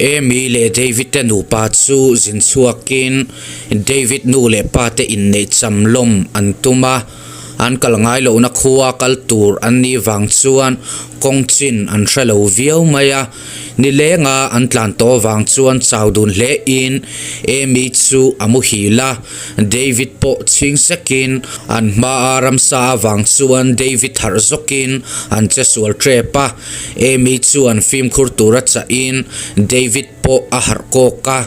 Amy leh David te nupa chu zin chhuakin David nu leh pa te inneih cham lawm an tum a, an kal ngai lohna khua kal tur an nih vang chuan kawng chin an hre lo viau mai a. Nilenga an tlan tawh vang chuan chau dun hle in Amy chu a muhil a, David pawh chhing sekin an hmaa ramsa avang chuan David harh zawkin an che sual tep a. Amy chuan fimkhur tura chahin David pawh a harh kawk a,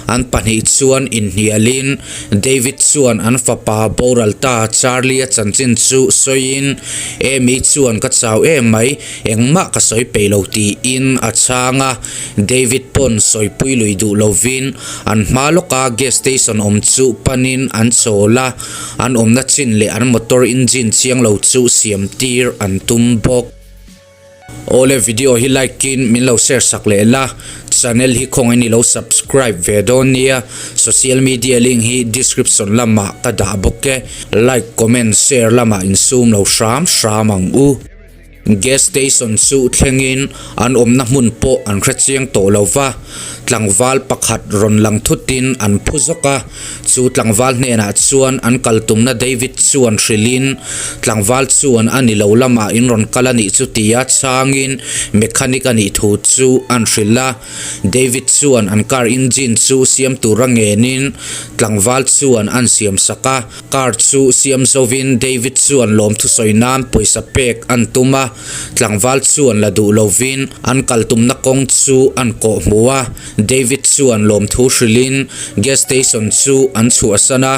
an pahnih chuan inhnialin David chuan an fapa boral ta Charlie-a chanchin chu sawiin Amy chuan ka chau em mai, engmah ka sawi peih lo tiin a chhang a, David pawn sawipui lui duh lovin an hma lawka gas station awm chu panin an chawl a, an awmna chin leh an motor engine chiang lo chu siam tir an tum bawk. Awle video hi like in min lo share sak leh la, channel hi khawngin i lo subscribe ve dawn nia, social media link hi description lamah ka dah bawk e, like comment share lamah insum lo hram hram ang u. Gas station chu thlengin an awmna hmun pawh an hre chiang tawh lo va, tlangval pakhat rawn lang thutin an phu zawk a, Chu tlangval hnenah chuan an kal tumna David chuan hrilhin, Tlangval chuan a ni lo lamah in rawn kal a nih chu tia chhangin mechanic a nih thu chu an hrilh a. David chuan an car engine chu siam tura ngenin tlangval chuan an siam sak a. Car chu siam zovin David chuan lawmthu sawi nan pawisa pek an tum a. Tlangval chuan la duh lovin an kal tumna kawng chu an kawh hmu a. David chuan lawmthu hrilhin gas station chu an chhuahsan a,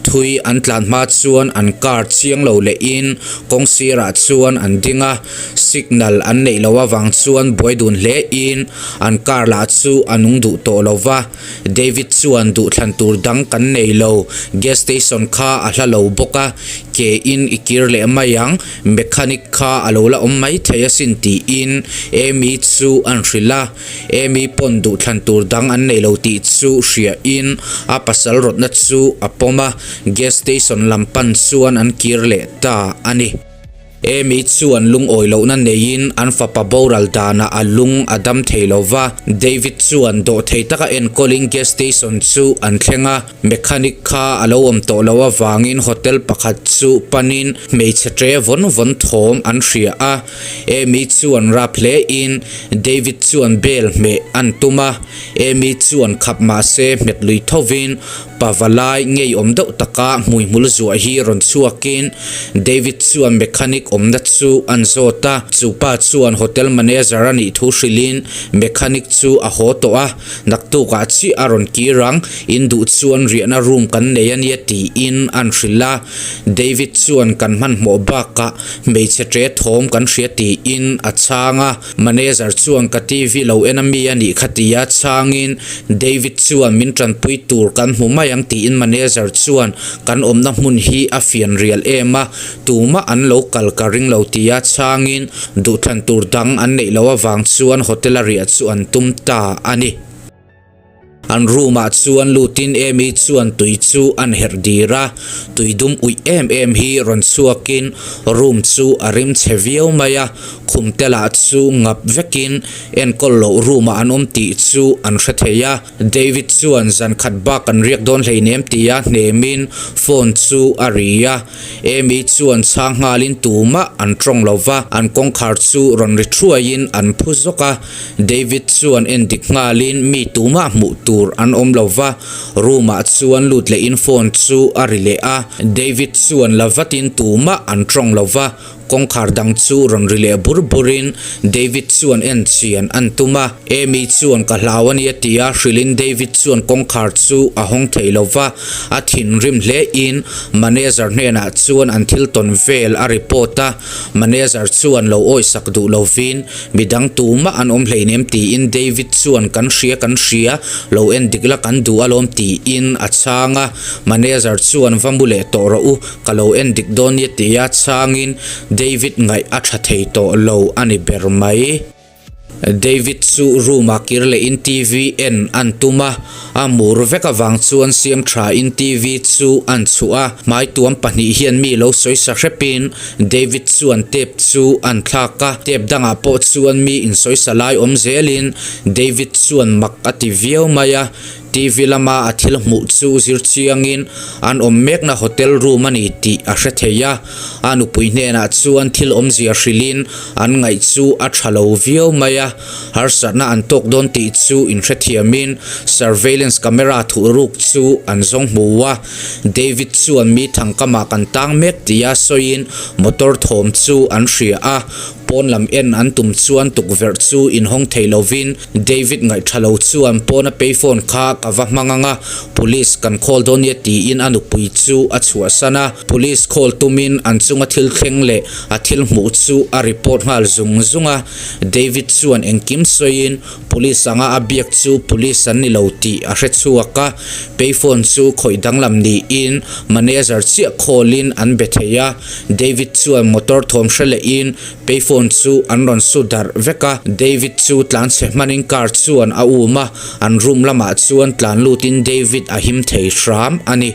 thui an tlan hma chuan an car chiang lo lehin kawng sirah chuan an ding a, signal an neih loh avang chuan buai dun hlein an car lah chu a nung duh tawh lo va, David chuan duhthlan tur dang kan nei lo, gas station kha a hla lo bawk a, ke in i kir leh mai ang, mechanic kha a lo la awm mai thei asin tiin Amy chu an hrilh a. Amy pawn duhthlan tur dang an nei lo tih chu hriain a pasal rawtna chu a pawm a, gas station lam pan chuan an kir leh ta a ni. Amy chuan lungawi lohna neiin an fapa boral danah a lung a dam thei lo va, David chuan dawhthei taka enkawlin gas station chu an thleng a, Mechanic kha a lo awm tawh loh avangin hotel pakhat chu panin hmeichhe ṭe vawn vawn thawm an hria a. Amy chuan rap hlein David chuan bel hmeh an tum a. Amy chuan khap mahse hmet lui thovin pavalai ngeiawm deuh taka hmuihmul zuah hi rawn chhuakin David chuan mechanic awmna chu an zawt a. Chupa chuan hotel manager a nih thu hrilhin mechanic chu a haw tawh a. Naktukah chiah a rawn kir ang, in duh chuan riahna room kan nei a nia tiin an hrilh a. David chuan kan hmanhmawh bakah hmeichhe ṭe thawm kan hria tiin a chhang a. Manager chuan ka TV lo en a mi a nih kha tia chhangin David chuan min ṭanpui tur kan hmu mai ang tiin manager chuan kan awmna hmun hi a fian rial em a, Tumah an lo kal ka ring lo tia chhangin duhthlan tur dang an neih loh avang chuan hotel a riah chu an tum ta a ni. An room ah chuan lutin Amy chuan tui chu an herh dir a, tui dum uih em em hi rawn chhuakin room chu a rim chhe viau mai a, khum te lah chu ngap vekin enkawl loh room ah an awm tih chu an hre thei a. David chuan zan khat bak an riak dawn hleinem tia hnemin phone chu a ri a. Amy chuan chhang nghalin tumah an tawng lo va, an kawngkhar chu rawn ri thuaiin an phu zawk a. David chuan en dik nghalin mi tumah hmuh tur an awm lo va, room ah chuan lut lehin phone chu a ri leh a. David chuan la vatin tumah an tawng lo va, Kawngkhar dang chu rawn ri leh bur burin David chuan en chian an tum a. Amy chuan ka hlau a nia tia hrilhin David chuan kawngkhar chu a hawng thei lo va, a thinrim hlein manager hnenah chuan an thil tawn vel a report a. Manager chuan lo awisak duh lovin midang tumah an awm hleinem tiin David chuan kan hria kan hria, lo en dik la kan duh alawm tiin a chhang a. Manager chuan va mu leh tawh rawh u, Ka lo en dik dawn nia tia chhangin David ngaih a tha thei tawh lo a ni ber mai. David chu room ah kir leh in TV en an tum a, a mur vek avang chuan siam tha in TV chu an chhuah a, hmaituam pahnih hian mi lo sawi sa hrep in David chuan tape chu an thlak a, tape dangah pawh chuan mi in sawi sa lai awm zel in David chuan mak a ti viau mai a, TV lama a thil hmuh chu zir chiang in an awm mekna hotel room a ni tih a hre thei a, a nupui hnenah chuan thil awmzia hrilh in an ngaih chu a tha lo viau mai a, harsatna an tawk dawn tih chu inhrethiam in surveillance camera thuhruk chu an zawng hmu a, David chuan mi thangkamah kan tang mek tia sawiin motor thawm chu an hria a, pawn lam en an tum chuan tukverh chu inhawng thei lovin David ngaihtha lo chuan pawna payphone kha ka va hmang ang a, police kan call dawn nia tiin a nupui chu a chhuahsan a, police call tumin an chunga thil thleng leh a thil hmuh chu a report nghal zung zung a, David chuan engkim sawiin police anga a biak chu police an ni lo tih a hre chhuak a, payphone chu khawih danglam niin manager chiah call in an be thei a, David chuan motor thawm hre lehin Payphone chu an rawn su darh vek a, David chu tlan chhe hmanin car chuan a um a, an room lamah chuan tlan lutin David a him thei hram a ni.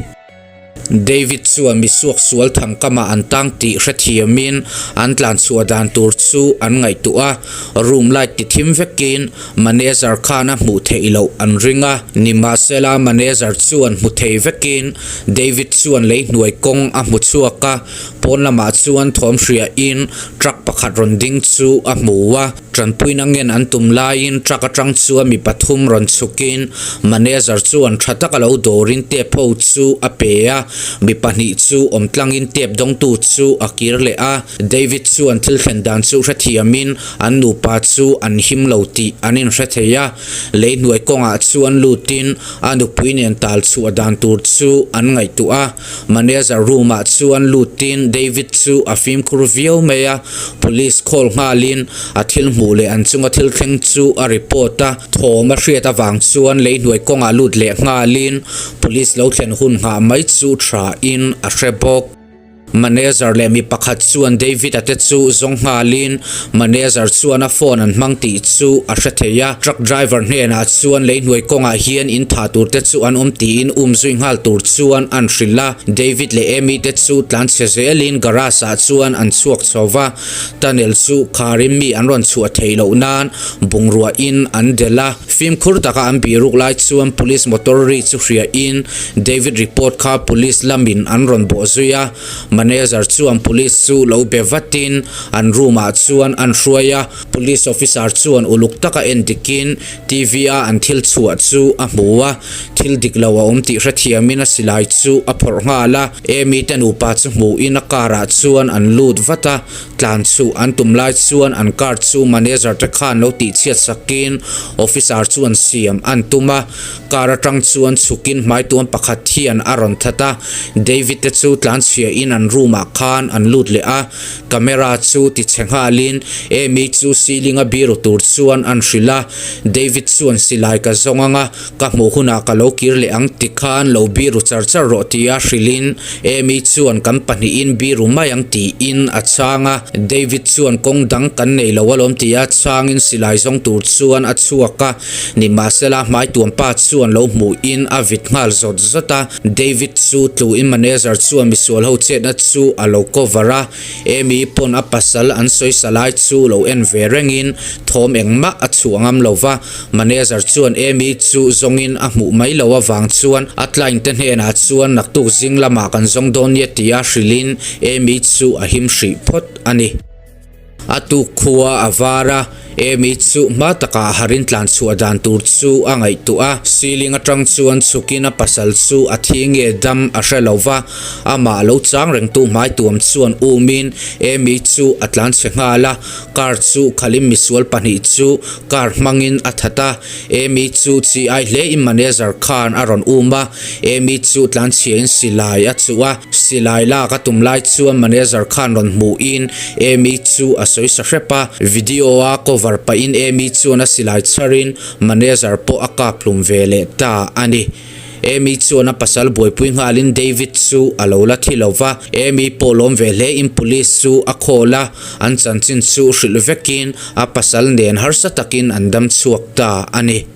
David chuan mi suak sual thangkamah an tang tih hrethiamin an tlan chhuah dan tur chu an ngaihtuah a, room light ti thim vekin manager khan a hmuh theih loh an ring a. Nimahsela manager chuan hmu thei vekin David chuan lei hnuai kawng a hmu chhuak a, Pawn lamah chuan thawm hriain truck pakhat rawn ding chu a hmu a, tanpuina ngen an tum laiin truck atang chuan mi pathum rawn chhukin manager chuan tha taka lo dawrin tape ho chu a pe a, mi pahnih chu awm tlangin tape dawngtu chu a kir leh a, David chuan thil thlen dan chu hrethiamin an nupa chu an him lo tih an inhre thei a, lei hnuai kawngah chuan lutin a nupui nen tal chhuah dan tur chu an ngaihtuah a. Manager room ah chuan lutin David chu a fimkhur viau mai a, police call nghalin a thil hmuh leh an chunga thil thleng chu a report a, thawm a hriat avang chuan lei hnuai kawngah lut leh nghalin police lo thlen hun nghah mai chu tha in a hre bawk. Manager leh mi pakhat chuan David-a te chu zawng nghalin Manager chuan a phone an hmang tih chu a hre thei a, truck driver hnenah chuan lei hnuai kawngah hian in tha tur te chu an awm tiin um zui nghal tur chuan an hrilh a. David leh Amy te chu tlan chhe zelin garage ah chuan an chhuak chho va, tunnel chu kharin mi an rawn chhuah theih loh nan bungrua in an delh a. Fimkhur taka an bihruk lai chuan police motor ri chu hriain David report kha police lamin an rawn bawh zui a. Manager chuan police chu lo be vatin an room ah chuan an hruai a, police officer chuan uluk taka en dikin TV a an thil chhuah chu a hmu a, thil dik lo a awm tih hrethiamin a silai chu a phawrh nghal a, Amy te nupa chu hmuhin a car ah chuan an lut vat a, tlan chhuh an tum lai chuan an car chu manager te khan lo tihchhiat sakin officer chuan siam an tum a. Car atang chuan chhukin hmaituam pakhat hian a rawn that a, David te chu tlanchhiahin an room ah khan an lut leh a, camera chu ti chhe nghalin Amy chu ceiling a biru tur chuan an hrilh a, David chuan silai ka zawng ang a, ka hmuh hunah ka lo kir leh ang ti khan lo biru char char rawh tia hrilhin Amy chuan kan pahnihin biru mai ang tiin a chhang a, David chuan kawng dang kan nei lo alawm tia chhangin silai zawng tur chuan a chhuak a. Nimahsela hmaituampa chuan lo hmuhin a vit nghal zawt zawt a, David chu tluin manager chuan misual ho chetna chu a lo cover a, Amy pawn a pasal an sawisa lai chu lo en ve rengin thawm engmah a chhuah ngam lo va, manager chuan Amy chu zawngin a hmuh mai lo avang chuan a client te hnenah chuan naktuk zing lamah kan zawng dawn nia tia hrilhin Amy chu a him hrih phawt a ni. A tuk khua a var a, Amy chu hma takah harin tlan chhuah dan tur chu a ngaihtuah a. Ceiling atang chuan chhukin a pasal chu a thi nge dam a hre lo va, amah lo chang rengtu hmaituam chuan umin Amy chu a tlan chhe nghal a, car chu khalin misual pahnih chu car hmangin a that a. Amy chu chi ai hlein manager khan a rawn um a, Amy chu tlan chhiain silai a chuh a, silai lak a tum lai chuan manager khan rawn hmuhin Amy chu a sawi sa hrep a, video a cover pahin Amy chuan a silai chharin manager pawh a kap hlum ve leh ta a ni. Amy chuan a pasal buaipui nghalin David chu a lo la thi lo va, Amy pawh lawm ve hle in police chu a call a, an chanchin chu hrilh vekin a pasal nen harsa takin an dam chhuak ta a ni.